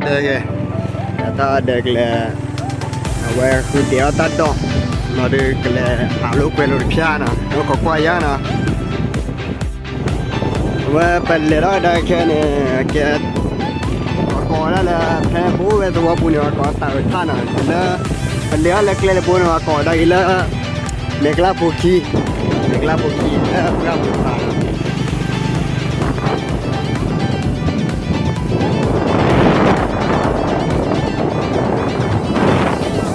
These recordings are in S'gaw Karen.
ဒၢးကဲ, တၢ်အဒၢးကလဲၤ, အဝဲဃုဒဲးအီၣ်တၢ်ဒီၣ်, နီၢ်ဒုးကလဲၤဟးလိာ်ကွဲလိာ်တဖျၢၣ်နီၤ, အိၣ်ခိးကွၢ်ယါနီၤ. အဝဲပလဲၤထီၣ်ကဒါခဲန့ၣ်, ကဲ, ပကိးဝဲဒၣ်လၢ ဖဲပအိၣ်ဝဲသဝီပူၤန့ၣ် ပကိးတၢ်အုးထၣ်နီၤ, လၢ ပလဲၤထီၣ်လၢကျဲလၢပအိၣ်န့ၣ် ပကိးဝဲဒၣ်က့ၤလၢ မဲာ်ကလၢ်ဖိခံ, မဲာ်ကလၢ်ဖိခံ လၢပှၢ်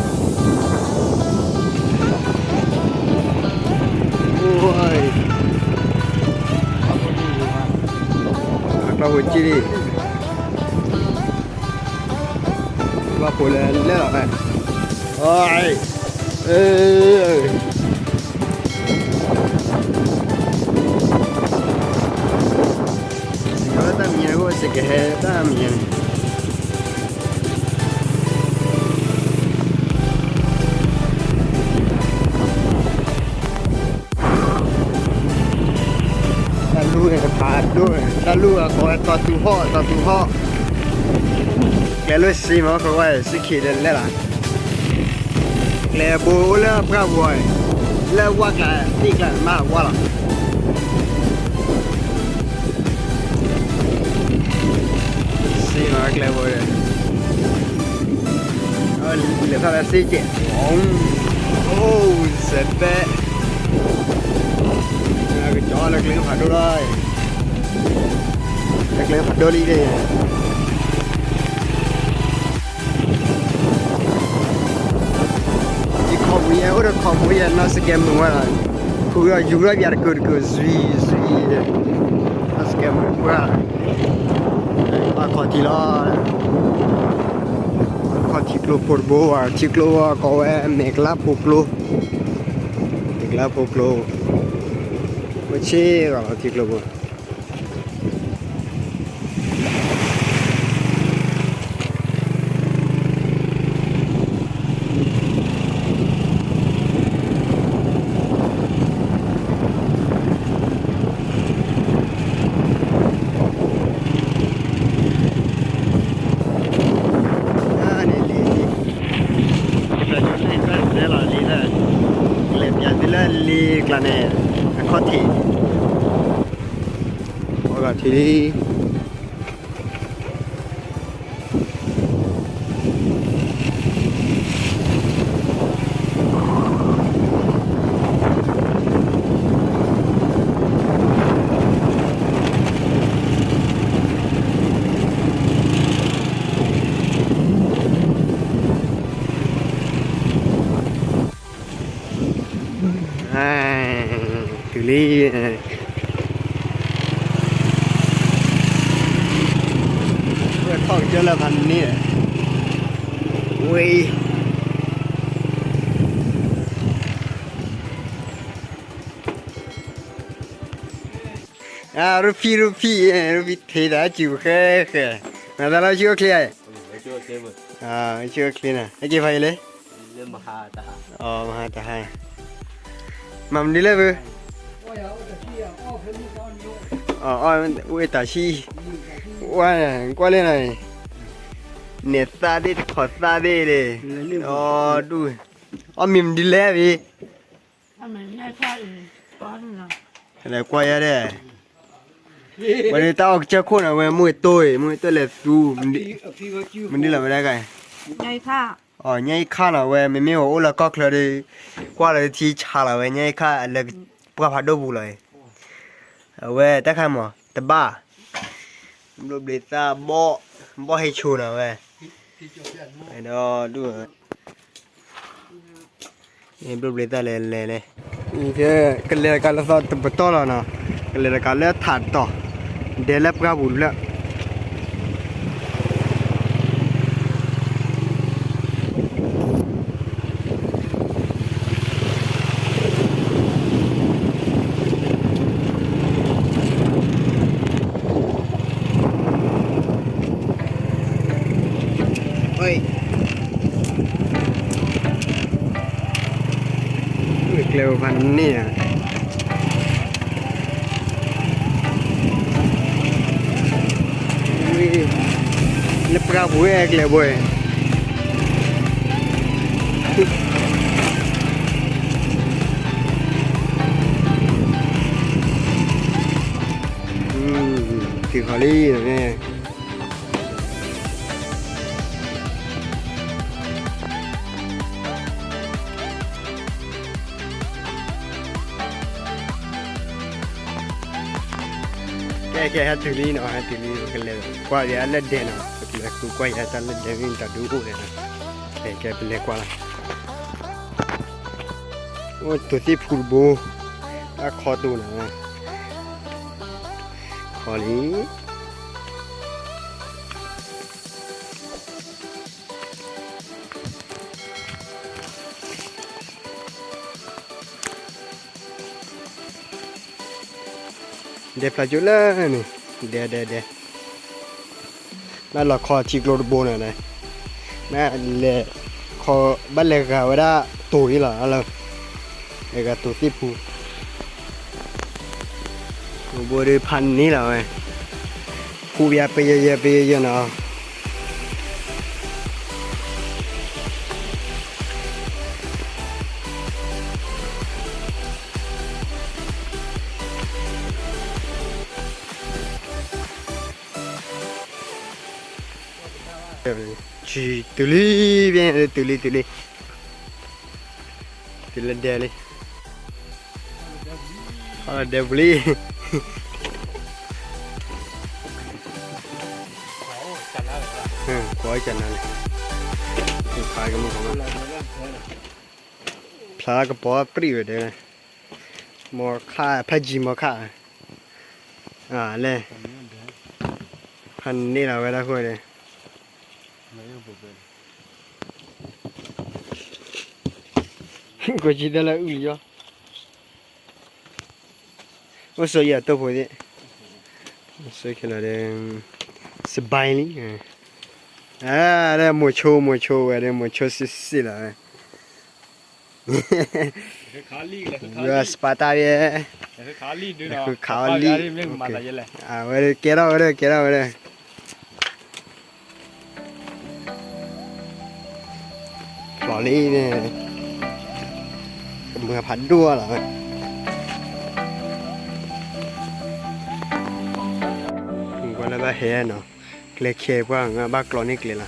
ပူၤသးနီၤ. ကျီၢ်ဖိကံၢ်လံ, ကျီၢ်ဖိလဲၤလဲၣ်လီၤဖဲ, တၢ်မံၤညါန့ၣ် စကဟဲတၢ်မံၤညါန့ၣ် တၢ်လူၢ်န့ၣ်တဖးဒိၣ်, တၢ်လူၢ်အကိးဝဲတီၤသူဟီၣ်, တီၤသူဟီၣ်, ကျဲလိာ်စ့မ့ၢ် ကဝဲၢ်စ့ခံဒီးလဲၣ်လီၤ. ကျဲဘိအိၣ်လၢပှၢ်ပူၤအံၤ, လၢဝၣ်ကျါသ့ၣ်ကျါန့ၣ်မးဝၣ်လီၤ. စ့မ့ၢ်ကျဲဘိဒီး လဲၤထီၣ်လၢစ့ကဲး, အိၣ်စဲးပဲ, ကကၠီလၢကျဲဖးဒိၣ်လီၤ, လၢကျဲဖးဒိၣ်လံ, ယခီပူၤယဲ အိၣ်ဒီးခီပူၤယဲ နီၢ်စကဲမုာ်ဝဲလီၤ, ခူၣ်ဒီးယူၤထီၣ်ပၠးတကုာ်တကုာ် စွံစွံ, နီၢ်စကဲမုာ်ပှၢ်, ဘၣ်ခီထံလီၤ, ခီထံကျိဖိတဘိဘၣ်, ထံကျိကိးဝဲ မဲာ်ကလၢ်ဖိကျိ, မဲာ်ကလၢ်ဖိကျိ, ဝဲဆ့ၣ်ဂီၤလီၤထံကျိဖိ န့ၣ်လံ, လံ, လံ, လဲၤပၠးသုလၢလံကျါန့ၣ်, အခီၣ်ထံး, အခီၣ်ထံးလံ. တုၤလံ, ဝဲထီၣ်ကစၢၢ်လၢဖးန့ၣ်, ဝဲ ရူဖံရူဖံ, ရူဖံထံၣ်တၢ်စူၤဃဲဃဲ, နသးလီၤဆူအိၣ်ချ့ဧါ, ဆူအိၣ်ချ့နၤ, ဟဲက့ၤဖးအံၤလဲၣ်, မဟါတဟါ, မၤမနုၤလဲၣ်ဘု, အိၣ်တၢ်ဆံ, ကွၢ်လၢနၤ, နဲၣ်သၣ်သ့ၣ်တခီသၣ်သ့ၣ်လံ, အီၣ်ဒူၣ်, အီၣ်မ့ၤမနုၤလဲၣ်ဘု လဲၤကွၢ်ယါဒဲး, ဝဲန့ၣ်တၢ်အီၣ်ကစၢၢ်ခိၣ်န့ၣ် ဝဲမုၢ်ဂ့ၤတိၢ်အံၤ မုၢ်ဂ့ၤတိၢ်လဲၤသူ, မနုၤလီၤဝဲဒၣ်ဂၤ, အီၤ ညါအံၤခါလီၤဝဲ မ့မ့ၢ်ဝဲအိၣ်လၢကီၢ်ချၢဒီး ကွၢ်လၢထံဆါလီၤဝဲ ညါအံၤခါအလၢပှၢ်ဖးဒိၣ်ပူၤလီၤ, အဝဲတၢ်ခါမး တဘၣ် ဘျိၣ်ဘျ့းသၣ်ဘီၣ်, ဘီၣ်ဟဲဆိနီၤဝဲ, ဒီးဒူၣ် ဘျိၣ်ဘျ့းသၣ်လဲၤလဲၤလဲၤ, ကလဲၤတကးလၢသီတပတီၢ်လီၤနီၤ, ကလဲၤတကးလၢထးတီၤ, ဒဲလၢပှၢ်ပူၤလၢ ကျဲအိၣ်ဖးန့ၣ်ဧါ, ဝံၤ လၢပှၢ်ပူၤဝဲကျဲဘိ, တုၤဃီၤလံ, ကဲ ကဲ ဟဲတုၤလံနီၤ, ဟဲတုၤလံ, ပကလဲၤကွၢ်ယၤလၢဒဲနီၤ, ပကလဲၤဃုကွၢ်ယၤတၢ်လၢဒဲမ့ၢ်တၢ်ဒုးအိၣ်လဲၣ်နီၤ, ကဲ ကဲ ပလဲၤကွၢ်လီၤ, အိၣ်တိၤသ့ၣ်ဖူတဘိ, တၢ်ခီတိၤနီၤ, ခီလံ ဒဲဖျါကၠိလၢန့ၣ်, ဒဲ ဒဲ ဒဲ, ဘၣ်လီၤခီထံကျိတဘိန့ၣ်, ဘၣ်လဲၤခီ, ဘၣ်လဲၤဂၤဝဲဒၣ်တိၤအံၤလီၤ, လဲၤဂၤတိၤသ့ၣ်ဖူ, ဘိဒုးဖးန့ၢ်လီၤဝဲ, ခူပယၤပယဲၢ်ယဲၢ်ပယဲၢ်ယဲၢ်နီၤ တုၤလံ, တုၤလံ, တုၤလံ, တုၤလံ, တုၤလၢဒဲလံ, ခီလၢဒဲပူၤလံ, ကွၢ်ကနါန့ၣ်, ဖးကမူၣ်, ဖျါကပီၤပြံၣ်ဝဲဒဲ, မီၤခၣ် ဖဲကံမီၤခၣ်, လဲၤ, ဖးန့ၢ်လီၤဝဲဒၣ်ဃိဒီး ကိးကံသၢလၢအုၣ်လံယီၤ, အိၣ်ဆိးယၤတိၢ်ဖိသ့ၣ်, ဆိးခဲလၢာ်ဒီး, စဘဲလံ, ဒီးမိၤဆိ မိၤဆိဝဲဒီး မိၤဆိစံးစံးလီၤဝဲ စပာ်တၢ်ယဲ, ဃုခးအီၤလံ, အဝဲကဲထီၣ်ဝဲဒီး ကဲထီၣ်ဝဲဒီး ဖျိးလံန့ၣ်, ကမၤဖးဒိၣ်လီၤဝဲ, ကွၢ်လၢဘၣ်ဟဲနီၤ, ကျဲခဲပှၢ် ဘၣ်ကျီန့ၢ်ကျဲလီၤ.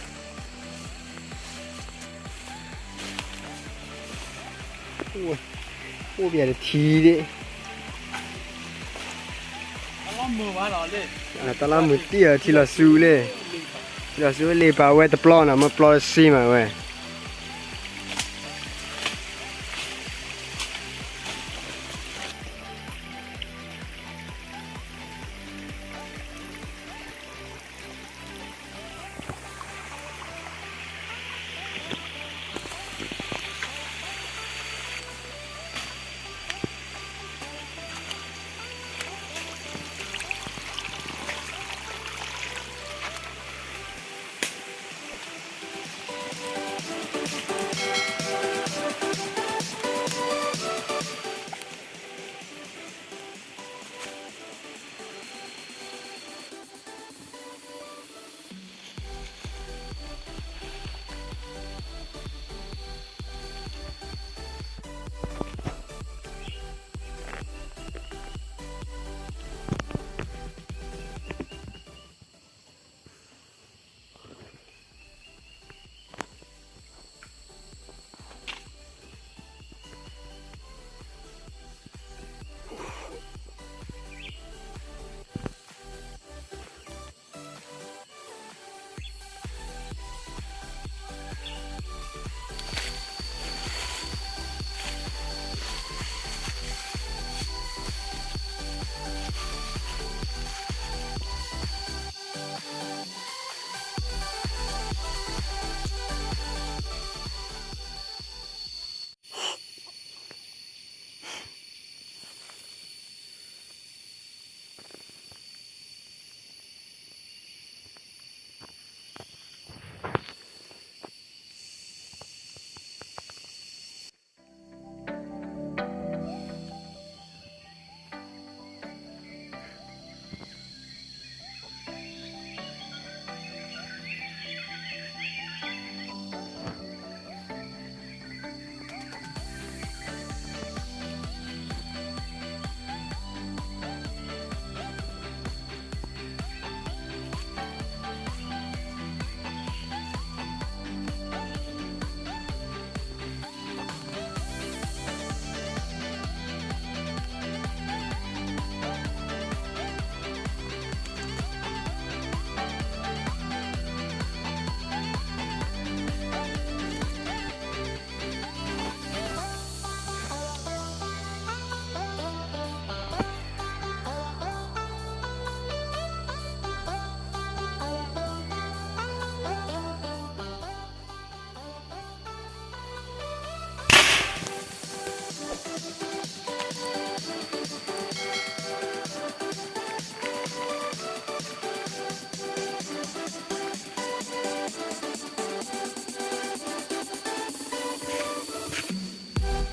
အိၣ်ပယၤတထံဒၣ်, တၢ်လီၢ်မုာ်တံၢ်အီၤ ထံလီၤဆူလဲၣ်, ထံလီၤဆူလ့ပာ်ဝဲတပျီနီၤ မ့ၢ်ပျီတစ့မးဝဲ.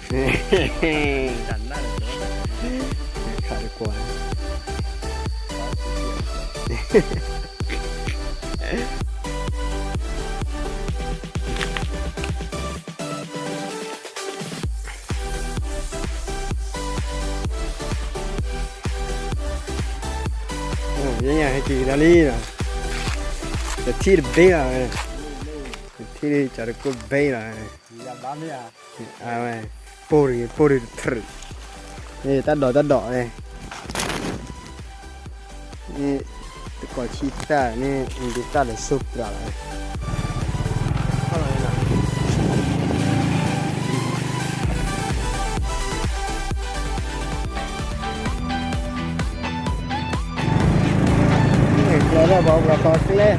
တၢ်နးလၢ ခးတကွၢ် ယဲညါဟဲက့ၤကဒါလံလီၤ, ယထံၣ်တဘ့ၣ်လီၤ, ယထံၣ်ကၠီၤတကိၣ်တဘ့ၣ်လီၤ, အဝဲ, ပိၢ်ရံၣ်ပိၢ်ရံၣ်တထြူး, တၢ်ဒိးတၢ်ဒိးဝဲ, တကိးဆံတၢ်န့ၣ် ဒုးတၢ်လၢစိပြးလီၤ, ကျဲလၢပှၤပှၤခီကျဲ